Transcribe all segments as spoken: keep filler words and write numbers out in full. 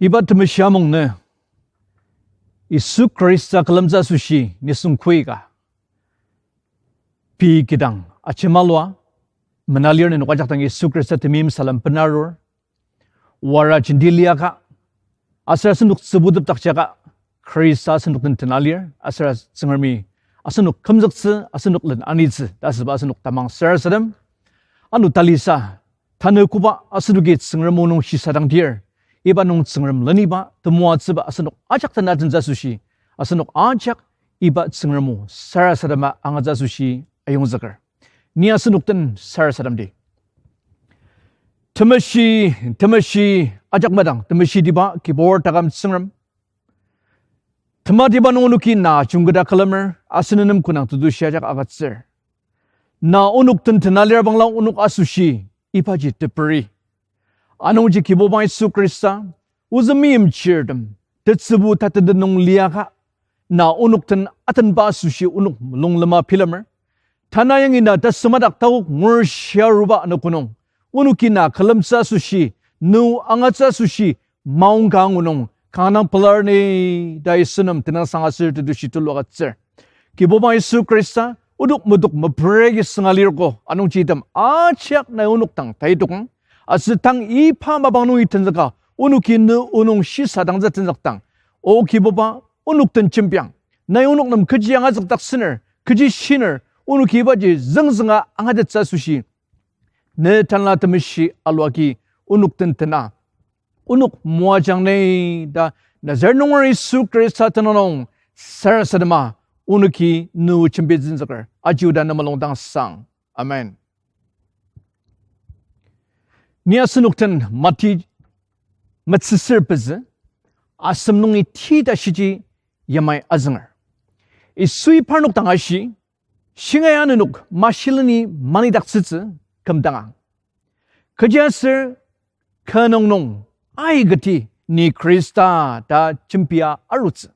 Iba temeshi amung nü Yisu Khrista külemtsü asoshi nisung koika pei kidang ajemalua mena lir. Nenok ajak dang Yisu Khrista temeim salem benarur, wara jenti liaka, aser asenok tsübutepdakjaka, Khrista asenok den tena lir, aser Tsüngremi asenok kümzüktsü, asenok len anitsü ta asüba asenok tamang sarasadem. Ano talisa, tanü koba asenoki Tsüngrem o nung shisadangdir, iba nung Tsüngrem leniba temoatsüba asenok ajak den atentsü asoshi, asenok ajak iba Tsüngrem o sarasadema angatsü asoshi ayongzüker. Ni asenok den sarasademdi. Temeshi, temeshi, ajak madang temeshitiba Kibur taküm Tsüngrem, tematiba nung onoki na jungketa külemer, asen nem konang tetushi ajak agütsür. Na onok den tena lir bangla onok asoshi ibaji teperi. Anungji Kibuba Yisu Khrista, ozü meimchirtem tetsübu tateten nung liaka, na onok den atenba asoshi onok mulunglema bilemer. Tanayangi na tasümadak taok ngur shiaruba anogo nung, onoki na külemtsü asoshi, nü angatsü asoshi, maongka angu nung kanga pelar ni ta Yisu nem tenüngsang aser tetushi tulu agütsür. Kibuba Yisu Khrista, onok metok mepreki sünga lirko, anungji item ajak nai onok dang taitokang. Aser tang iba mapang nungi tenzüka, onoki nü o nung shisadangtsü tenzükdang, O Kibuba, onok den jembiang. Nai onok nem kechi angazükdaktsüner, kechi shiner, onoki ibaji züngzünga angatettsü asoshi, ne Tanela Temeshi aluagi onok den tena, onok moajang ni ta Nazaret nunger Yisu Khrista tenüng nung sarasadema onoki nü jembi tenzüker. Aji oda ne mulung dang sang. Amen. Ni asenok den Mati metsüsür pezü, asem nungi ti ta shiji yamai azünger. Yisui parnok dang ashi, shingai anenok mashileni manidaktsütsü kümdangang. Kechiaser kü nung nung aikati ni Khrista ta jembia arutsü.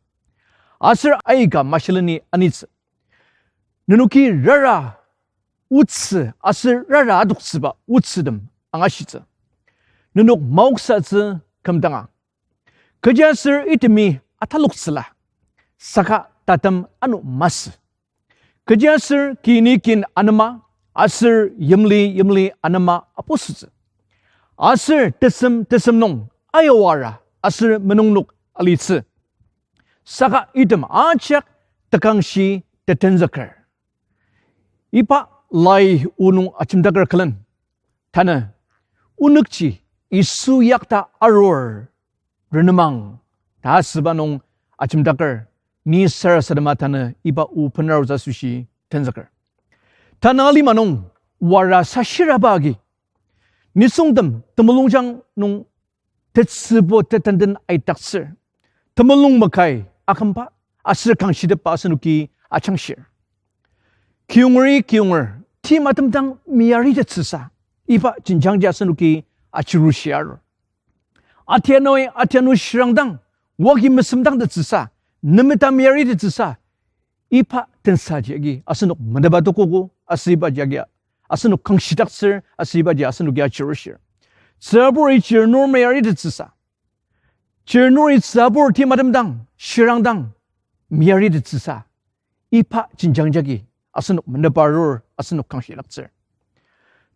Aser aika mashileni anitsü. Nenoki rara otsü aser rara adoktsüba otsütem angashitsü. Nenok maoksatsü kümdangang. Kechiaser itemi ataloktsüla, saka tatem ano masü. Kechiaser kini kin anema, aser yimli yimli anema apusütsü. Aser tesem tesem nung ayawara aser menungnok alitsü. Saka item ajak tekangshi tetenzüker. Iba lai o nung ajemdaker külen, tanü onükji Yisu yakta arur renemang ta asüba nung ajemdaker, ni sarasadema tanü iba o benarutsü asoshi tenzüker. Tanü alima nung wara sashiraba agi, nisungtem temulungjang nung tetsübo tetenden aidaktsür, temulung makai akümba aser kangshitepba asenoki ajangshir. Kiyongeri kiyonger, timatem dang meyaritettsüsa, iba jenjangji asenoki achirushi arur. Atianoi atianu shirang dang, wagi mesem dang tetsüsa, nemeta meyaritettsüsa, iba tensaji agi asenok meneba tokogo, aser ibaji agi asenok kangshidaktsür, aser ibaji asenoki achirushir. Tsüraburi chirnur meyaritettsüsa, chirnuri tsürabur timatem dang, shirang dang meyaritettsüsa, iba jenjang jagi asenok meneba arur, asenok kangshidaktsür.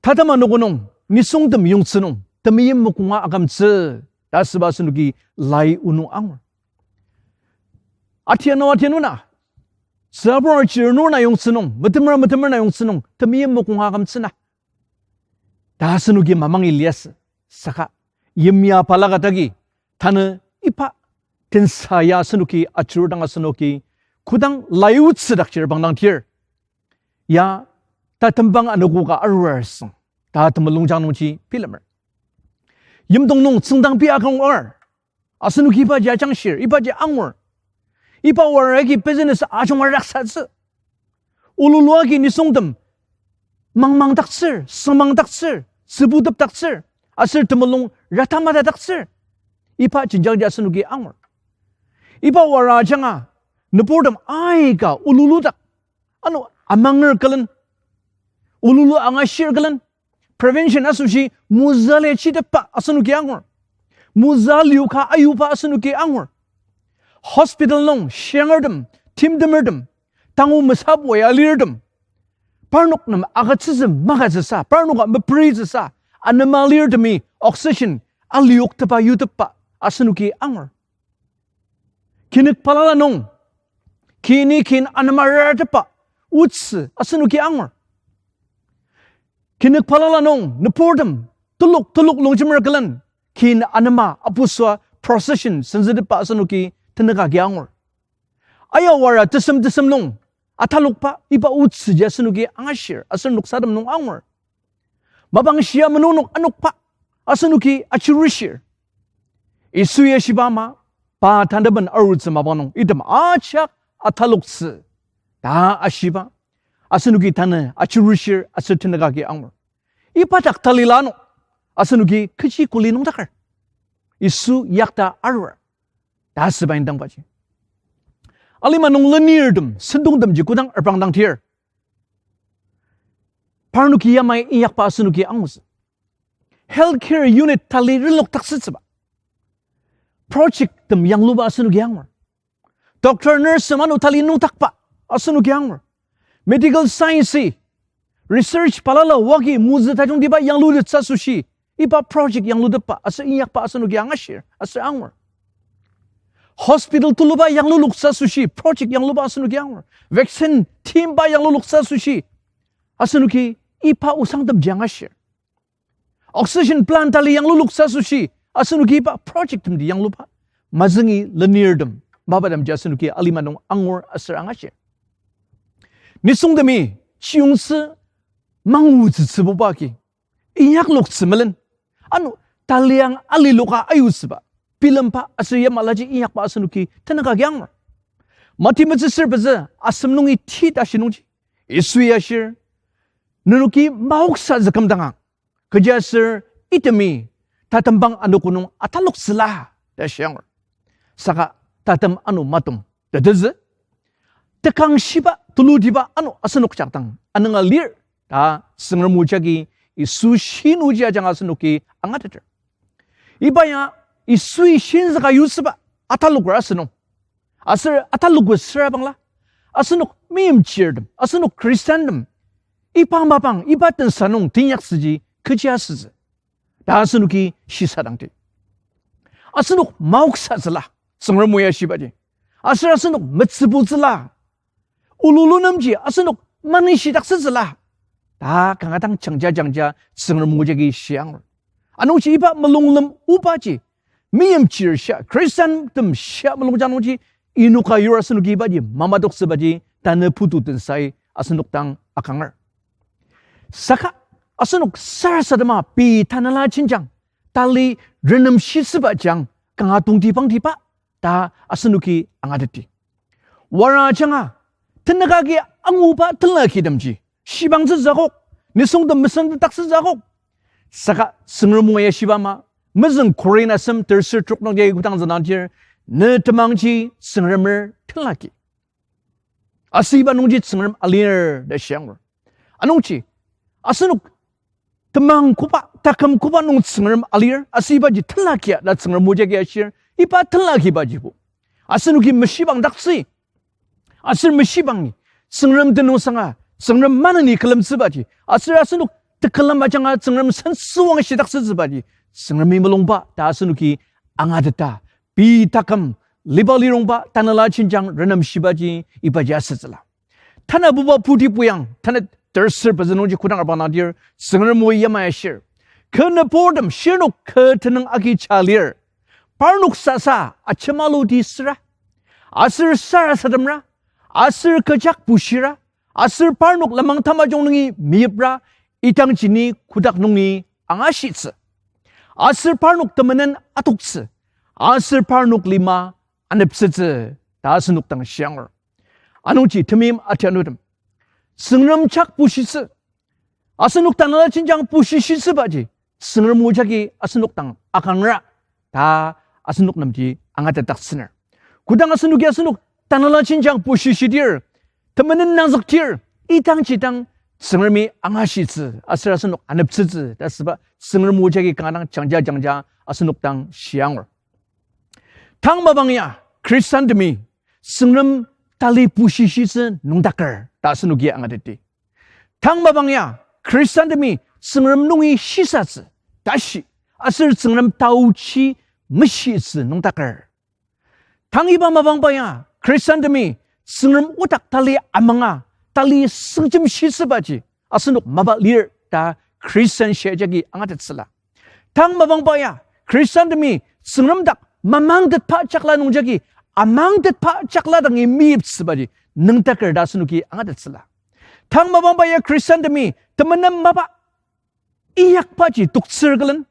Tatema noko nung, nisungtem yongtsü nung temeim mokonga akümtsü ta asüba asenoki lai o nung angur. Atianu atianu na, tsürabur chirnur na yongtsü nung, metemer metemer na yongtsü nung temeim mokonga akümtsü na ta asenoki mamangi liasü. Saka yimya balaka dagi, tanü iba tensa ya asenoki achirudang asenoki kodang lai otsü dakjir bangdang tir, ya tatembang anogo ka arur asüng ta temulungjang nungji bilemer. Yimdong nung tsüngdang pei akang ar, asenoki ibaji ajangshir, ibaji angur. Iba wara agi business ajunga raksatsü. Olulu agi nisungtem mangmangdaktsür, süngmangdaktsür, tsübutepdaktsür, aser temulung ratamadadaktsür. Iba jenjangji asenoki angur. Iba wara ajanga nüburtem aika olulu dak, ano amanger külen, olulu angashir külen, prevention asoshi mozü liachitepba asenoki angur. mozü lioka ayuba asenoki angur. Hospital nung shiangertem, timtemertem, tangu mesapua ya lirtem, parnok nem agütsütsü magütsüsa, parnoka meperitsüsa, anema lirtemi oxygen alioktepa yutepba asenoki angur. Kinük balala nung, kini kin anema raratepa otsü asenoki angur. Kinük balala nung nüburtem telok telok longjemer külen kin anema apusua procession senzütepa asenoki tenük agi angur. Ayawara tesem tesem nung atalokba iba otsüji asenoki angashir aser noksatem nung angur. Mapang shia menungnok anokba asenoki achirushir. Yisu ya shiba ama, pa tanaben arutsü mapang nung item ajak ataloktsü ta ashiba asenoki tanü achirushir aser tenük agi angur. Iba dak talila ano asenoki kechi kuli nüngdaker? Yisu yakta arur ta asüba indangbaji, alima nung lenirtem sentongtemji kodang reprangdangdir, parnoki yamai inyakba asenoki angutsü. Healthcare unit tali renlokdaktsütsüba projecttem yangluba asenoki angur. Doctor, nurse ano tali nüngdakba asenoki angur. Medical science research balala wagi mozü tajungtiba yanglutettsü asoshi iba project yanglutepba aser inyakba asenoki angashir aser angur. Hospital tuluba yangluloktsü asoshi project yangluba asenoki angur. Vaccine timba yangluloktsü asoshi asenoki iba osangtemji angashir. Oxygen plant tali yangluloktsü asoshi asenoki iba projecttemji yangluba mazüngi lenirtem mapatemji asenoki alima nung angur aser angashir. Nisungtemi chiyongtsü mangutsütsübuba agi inyakloktsü melen, ano taliang aliloka ayutsüba bilemba aser yamalaji inyakba asenoki tenük agi angur. Mati metsüsür pezü asem nungi ti tashi nungji Yisu ya ashir, nenoki maoksa züküm dangang, kechiaser itemi tatembang anogo nung ataloktsüla ta shi angur. Saka tatem ano matom tetezü, tekang shiba tulutiba ano asenok jakdang anünga lir ta Tsüngrem o jagi Yisu shinoji ajanga asenoki angateter. Iba ya Yisui shinzüka yutsüba ataloker asünung. Aser ataloker süra bangla, asenok meimchirtem, asenok Khristantem, iba mapang, iba tensa nung teinyaktsüji kechi asütsü ta asenoki shisadangdi. Asenok maoksatsüla, Tsüngrem o ya shibaji. Aser asenok metsübutsüla, ululunemji asenok manishidaktsütsüla ta kanga dang jangja jangja Tsüngrem o jagi shiangur. Anungji iba mulunglem obaji, meimchir shia, Khristantem shia mulungjang nungji inoka yur asenoki ibaji mamadoktsübaji tanü putu tensai asenok dang akanger. Saka asenok sarasadema pei tanela jenjang tali renemshitsüba jang kanga tongtibangtiba ta asenoki angateti. Wara ajanga, tenük agi anguba tenlakitemji shibangtsütsü akok, nisungtem mesentetdaktsütsü akok. Saka Tsüngrem o ya shiba ama, mezüng Korin asem terser trok nungji kodang züngdangdir, ne temangji Tsüngremer tenlaki, aser iba nungji Tsüngrem alir ta shiangur. Anungji, asenok temang koba, taküm koba nung Tsüngrem alir, aser ibaji tenlakia ta Tsüngrem o jagi ashir, iba tenlakibajibo asenoki meshibangdaktsü. Aser meshibangi, Tsüngrem tenüngsanga, Tsüngrem maneni külemtsübaji, aser asenok tekülem ajanga Tsüngrem sentsüwangshidaktsütsübaji, Tsüngremi mulungba ta asenoki angateta, pei taküm, liba lirongba tanela jenjang renemshibaji ibaji asütsüla. Tanabuba putibuyang, tanü terser pezü nungji kodang reprangdangdir, Tsüngrem o yamai ashir, kü nüburtem shirnok kü tenüng agi ja lir, parnok sasa ajemaluti süra, aser sarasademra, aser kechak bushira, aser parnok lenmang tamajung nungi meyipra, idangji ni kotak nungi angashitsü, aser parnok temenen atoktsü, aser parnok lima aneptsütsü ta asenok dang shiangur. Anungji temeim atianutem, Tsüngrem jak bushitsü, asenok tanela jenjang bushishitsübaji Tsüngrem o jagi asenok dang akangra ta asenok nemji angatetdaktsüner. Kodang asenoki asenok tanela jenjang bushishidir, temenen nangzükdir, idangji dang Tsüngremi angashitsü aser asenok aneptsütsü ta asüba Tsüngrem o jagi kanga dang jangja jangja asenok dang shia angur. Tang mapang ya, Khristanemi Tsüngrem tali bushishitsü nüngdaker ta asenoki angateti. Tang mapang ya, Khristanemi Tsüngrem nungi shisatsü, tashi, aser Tsüngrem taochi meshitsü nüngdaker. Tang iba mapangba ya, Khristanemi Tsüngrem otak tali amanga, tali süngjemshitsübaji asenok mapa lir ta Khristan shia jagi angatettsüla. Tang mapangba ya, Khristanemi Tsüngrem dak mamangtetba jakla nung jagi amangtetba jakla dangi meyiptsübaji nüngdaker ta asenoki angatettsüla. Tang mapangba ya, Khristanemi temenen mapa inyakbaji toktsür külen,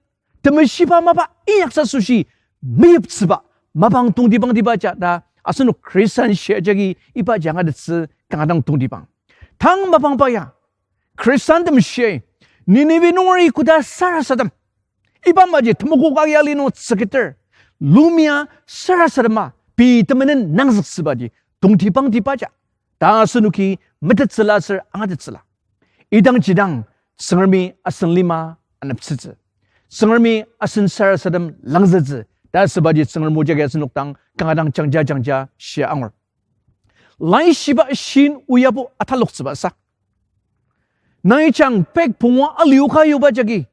temeshiba mapa inyaktsü asoshi meyiptsüba mapang tongtibangtiba ja ta asenok Khristan shia jagi ibaji angatettsü kanga dang tongtibang. Tang mapangba ya, Khristantem shia, Ninive nungeri koda sarasadem, iba maji temokok agi ali nung tsüketer, lumia sarasadema pei temenen nangzüktsübaji tongtibangtiba ja ta asenoki metettsüla aser angatettsüla. Idangji dang Tsüngremi asen lima aneptsütsü, Tsüngremi asen sarasadem langzütsü ta asübaji Tsüngrem o jagi asenok dang kanga dang jangja jangja shia angur. Laishiba shin oyabo ataloktsübasa, nai jang pek pungu alioka yuba jagi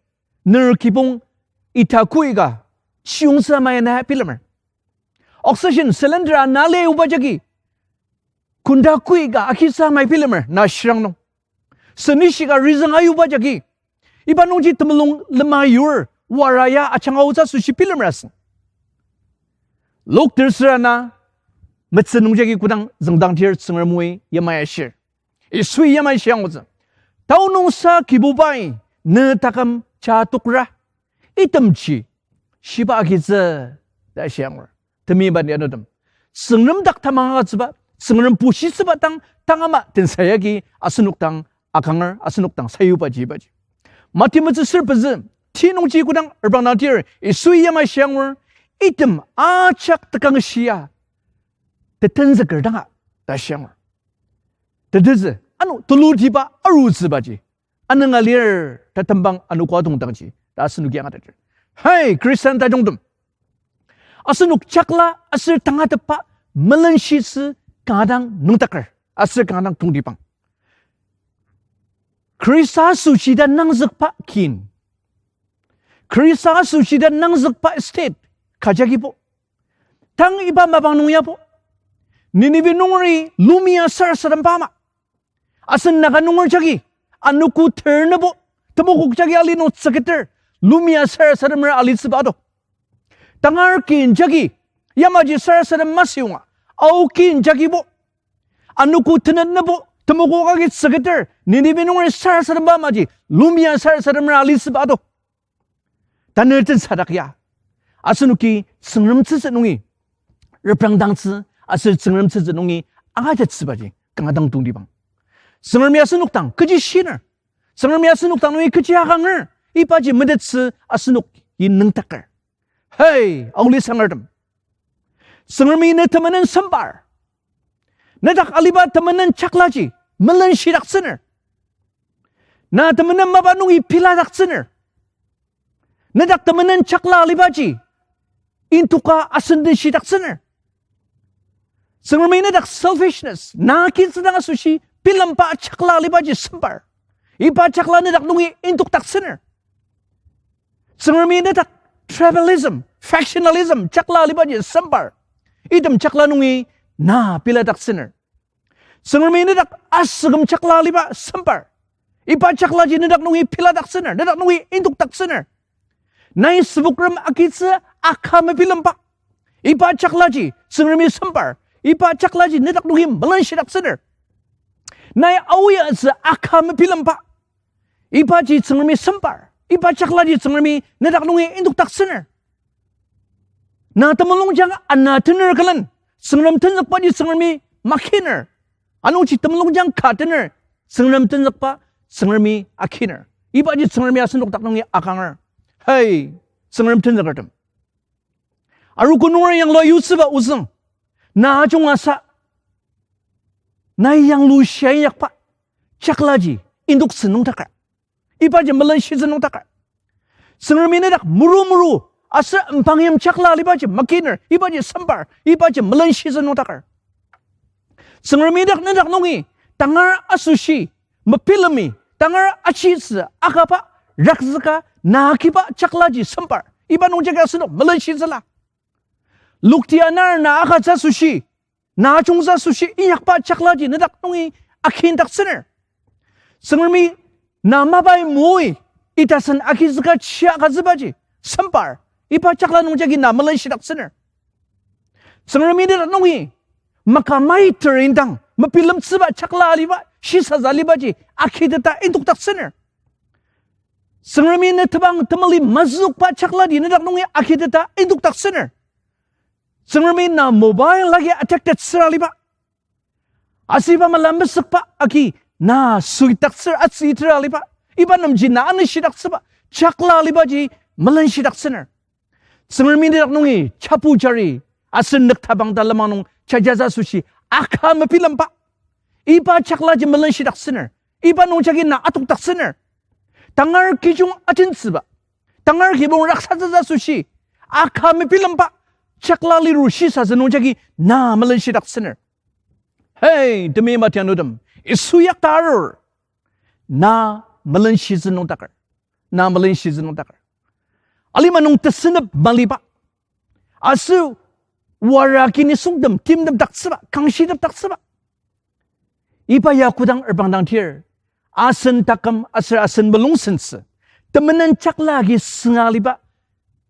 ner kibong ita kui ka chiyongtsü amai na bilemer. Oxygen cylinder ana liuba jagi kunda kui ka agitsü amai bilemer na shirang nung. Senishi ka rizüng ayuba jagi iba nungji temulung lema yur wara ya ajanga aotsü asoshi bilemer asüng. Lok tersür ana metsü nung jagi kodang züngdangdir Tsüngrem oi yamai ashir, Yisui yamai shia angutsü. Tao nungsa Kibubai ne taküm ja tokra, itemji shiba agitsü ta shia angur. Temiba ni anutem, Tsüngrem dak tamang agütsüba, Tsüngrem bushitsüba tang, tang ama tensa yagi asenok dang akanger, asenok dang sayubaji ibaji. Mati metsü ser pezü ti nungji kodang reprangdangdir Yisui yamai shia angur, item ajak tekangshia tetenzüker danga ta shia angur. Tetezü, ano tulutiba arutsübaji anünga lir ta tembang anogo atongdangji ta asenoki angateter. Hai Khristan tajungtem, asenok jakla aser tangatetba melenshitsü kanga dang nüngdaker aser kanga dang tongtibang. Khrista asoshi ta nangzükba kin, Khrista asoshi ta nangzükba state ka jagibo, tang iba mapang nung yabo, Ninive nungeri lumia sarasademba ama, asen Naga nunger jagi anogo ter nübo, temokok jagi ali nung tsüketer, lumia sarasademer alitsüba do. Tangar kin jagi yamaji sarasadem masüyonga, ao kin jagibo anogo tenet nübo, temokok agi tsüketer, Ninive nungeri sarasademba amaji lumia sarasademer alitsüba do. Tanü tensadak ya, asenoki Tsüngrem tsütsü nungi reprangdangtsü aser Tsüngrem tsütsü nungi angatettsübaji kanga dang tongtibang. Tsüngremi asenok dang kechi shiner, Tsüngremi asenok dang nungi kechi akanger, ibaji metettsü asenoki nüngdaker. Hey aoli sangertem, Tsüngremi ne temenen sempar. Nedak aliba temenen chaklaji melenshidaktsüner. Na temenen mapa nungi piladaktsüner. Nedak temenen chakla alibaji indoka asendeshidaktsüner. Tsüngremi nedak selfishness, na kitsü dang asoshi bilemba chakla alibaji sempar. Iba chakla nedak nungi indokdaktsüner. Tsüngremi nedak tribalism, factionalism chakla alibaji sempar. Item chakla nungi na piladaktsüner. Tsüngremi nedak asüküm chakla aliba sempar. Iba chaklaji nedak nungi piladaktsüner, nedak nungi indokdaktsüner. Nai sübukrem agitsü aka mebilemba, iba chaklaji Tsüngremi sempar. Iba chaklaji nedak nungi melenshidaktsüner. Nai aoyatsü aka mebilemba, ibaji Tsüngremi sempar. Iba chaklaji Tsüngremi nedak nungi indokdaktsüner. Na temulungjang ana tener külen, Tsüngrem tenzükbaji Tsüngremi makiner. Anungji temulungjang ka tener, Tsüngrem tenzükba Tsüngremi akiner. Ibaji Tsüngremi asenok dak nungi akanger. Hey, Tsüngrem tenzükertem, arogo nunger yanglua yutsüba ozüng, na ajungasa nai yanglu shia inyakba chaklaji indoktsü nüngdaker, ibaji melenshitsü nüngdaker. Tsüngremi nedak muru muru Aser mpang yim chakla alibaji makiner, ibaji sempar, ibaji melenshitsü nüngdaker. Tsüngremi dak nedak nungi, tangar asoshi, mepilemi, tangar achitsü, akaba, rakzüka, na kiba chaklaji sempar, iba nungjagi asenok melenshitsüla. Lokti anar na agütsü asoshi, na ajungtsü asoshi inyakba chaklaji nedak nungi akidaktsüner. Tsüngremi na mapai moi, itasen agizüka chia agütsübaji sempar, iba chakla nungjagi na melenshidaktsüner. Tsüngremi nedak nungi maka maiter indang mebilemtsüba chakla aliba, shisatsü alibaji akiteta indokdaktsüner. Tsüngremi ne tebang temeli mazükba chakladi nedak nungi akiteta indokdaktsüner. Tsüngremi na mobile agi addicted süra aliba, asüba mala mesükba agi na süidaktsür atsüitera aliba, iba nemji na anishidaktsüba chakla alibaji melenshidaktsüner. Tsüngremi nedak nungi chapu jari aser nüktabang ta lenmang nung jajatsü asoshi aka mebilemba, iba chaklaji melenshidaktsüner. Iba nungjagi na atokdaktsüner. Tangar kijung ajentsüba, tangar kibong raksatsütsü asoshi aka mebilemba chakla liru shisatsü nungjagi na melenshidaktsüner. Hey, temeim atianutem, Yisu yakta arur, na melenshitsü nüngdaker. Na melenshitsü nüngdaker. Alima nung tesünep maliba, aser wara ki nisungtem timtepdaktsüba, kangshitepdaktsüba, iba ya kodang erbangdang tir, asen taküm aser asen mulungsentsü temenen chakla agi sünga aliba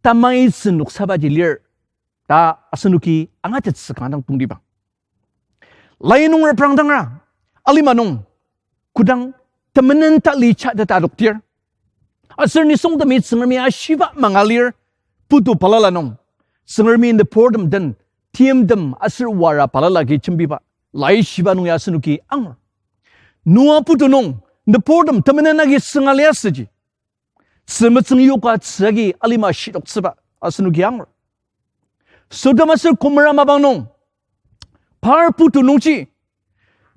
tamaitsü noksabaji lir ta asenoki angatettsü kanga dang tongtibang. Lai nung reprangdangra, alima nung kodang temenen tali chateta adoktir, aser nisungtemi Tsüngremi ashiba manga lir, putu balala nung Tsüngremi nüburtem den timtem aser wara balala agi jembiba laishiba nung ya asenoki angur. Noa putu nung nüburtem temenen agi sünga liasüji, tzü metsüng yoka tzü agi alima shitoktsüba asenoki angur. Sodom aser Gomorrah mapang nung par putu nungji,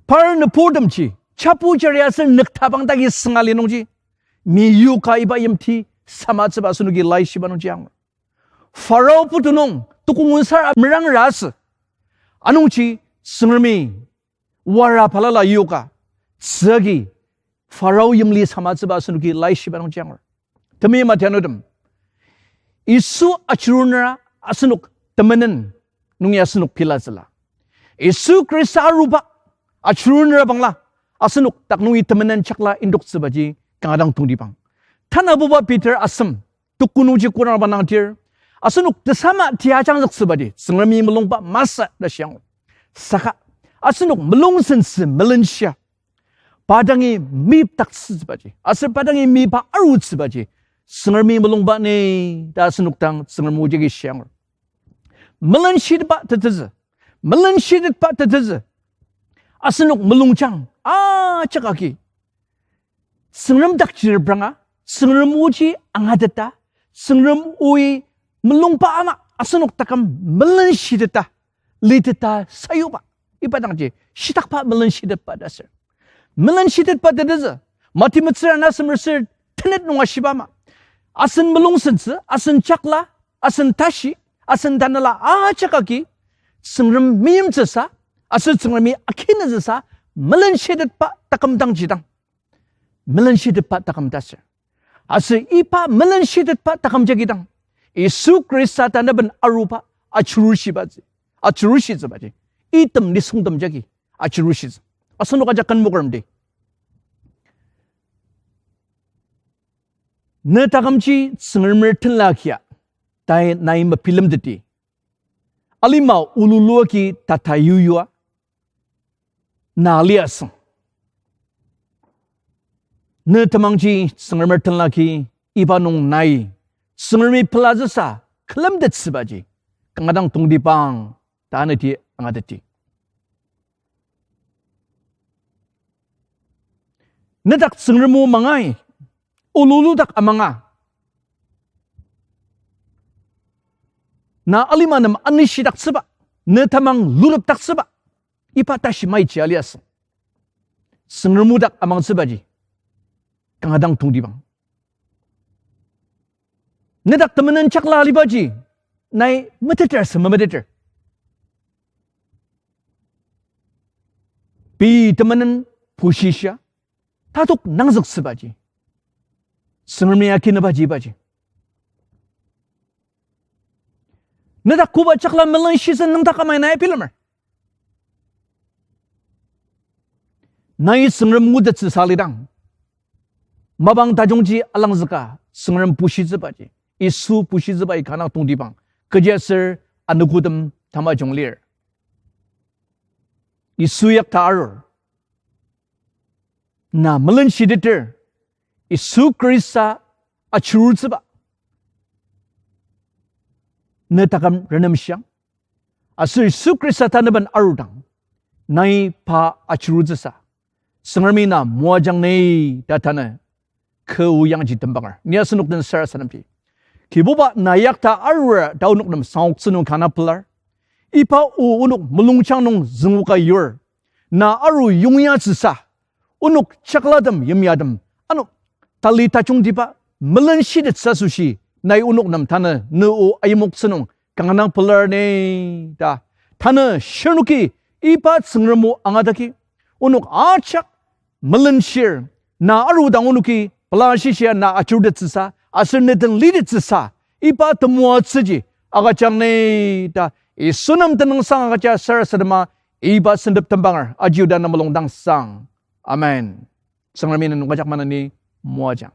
par nüburtemji chapu jari aser nüktabang dagi sünga li nungji, mi yoka iba yimti samatsüba asenoki laishiba nungji angur. Pharao putu nung tukong onsar merang rasü, anungji Tsüngremi wara balala yoka tzü agi Pharao yimli samatsüba asenoki laishiba nungji angur. Temeim atianutem, Yisu achirunera asenok temenen nungi asenok pilatsüla. Yisu Khrista aruba achirunera bangla asenok dak nungi temenen chakla indoktsübaji kanga dang tongtibang. Tanabuba Peter asem tuku nungji kona banangtir, asenok tesama tia ajangzüktsübaji Tsüngremi mulungba masü ta shiang. Saka asenok mulungsentsü melenshia, pa dangi meyipdaktsütsübaji aser pa dangi meyipa arutsübaji Tsüngremi mulungba ni ta asenok dang Tsüngrem o jagi shiang. Melenshitepba tetezü, melenshitepba tetezü asenok mulungjang ajak agi Tsüngrem dakji repranga, Tsüngrem oji angateta, Tsüngrem oi mulungba ama asenok taküm melenshiteta, liteta sayuba. Iba dangji shitakba melenshitepba ta asür. Melenshitepba tetezü, Mati metsüra na semer ser tenet nung ashiba ama, asen mulungsentsü, asen chakla, asen tashi, asen tanela ajak agi Tsüngrem meimtsüsa, aser Tsüngremi akinütsüsa, melenshitetba taküm dangji dang. Melenshitetba taküm ta asür. Aser iba melenshitetba taküm jagi dang Yisu Khrista tanaben aruba achirushibaji, achirushitsübaji, item nisungtem jagi achirushitsü. Asenok ajak kenmokermdi. Ne takümji Tsüngremer tenla kia, tai nai mebilemteti. Alima olulu agi tata yuyua na liasüng. Ne temangji Tsüngremer tenla ki, iba nung nai Tsüngremi pelatsüsa külemtettsübaji kanga dang tongtibang ta neti angateti. Nedak Tsüngrem o mangai, olulu dak amanga, na alima nem anishidaktsüba, ne temang lulupdaktsüba, iba tashi maiji aliasüng. Tsüngrem o dak amangtsübaji kanga dang tongtibang. Nedak temenen chakla alibaji, nai meteter asü memeteter. Pei temenen pushishia, tatok nangzüktsübaji, Tsüngremi akinübaji ibaji. Nedak koba chakla melenshitsü nüngdak amai nai bilemer. Nai Tsüngrem ngutettsüsa alidang, mapang tajungji alangzüka, Tsüngrem pushitsübaji, Yisu pushitsübai kanga tongtibang, kechiaser anogotem tamajung lir. Yisu yakta arur. Na melenshiteter, Yisu Khrista achirutsüba ne taküm renemshiang. Aser Yisu Khrista tanaben arudang, nai pa achirutsüsa, Tsüngremi na moajang ni ta tanü kü o yangji tembanger. Ni asenok den sarasademji, Kibuba, na yakta arur ta onok nem sangoktsü nung kanga pelar. Iba o onok mulungjang nung züngoka yur. Na aru yongyatsüsa, onok chaklatem yimyatem, ano tali tajungtiba melenshitetsü asoshi, nai onok nem tanü ne o ayimoktsü nung kanga pelar ni ta tanü shirnoki iba Tsüngrem o angadagi, onok ajak melenshir, na arudang onoki pela shishia na achirutettsüsa, aser ne den litettsüsa, iba temoatsüji agüjang ni ta Yisu nem tenüngsang agüja sarasadema iba sentep tembanger aji oda na mulungdang sang. Amen. Tsüngremi ne nung ajak maneni moajang.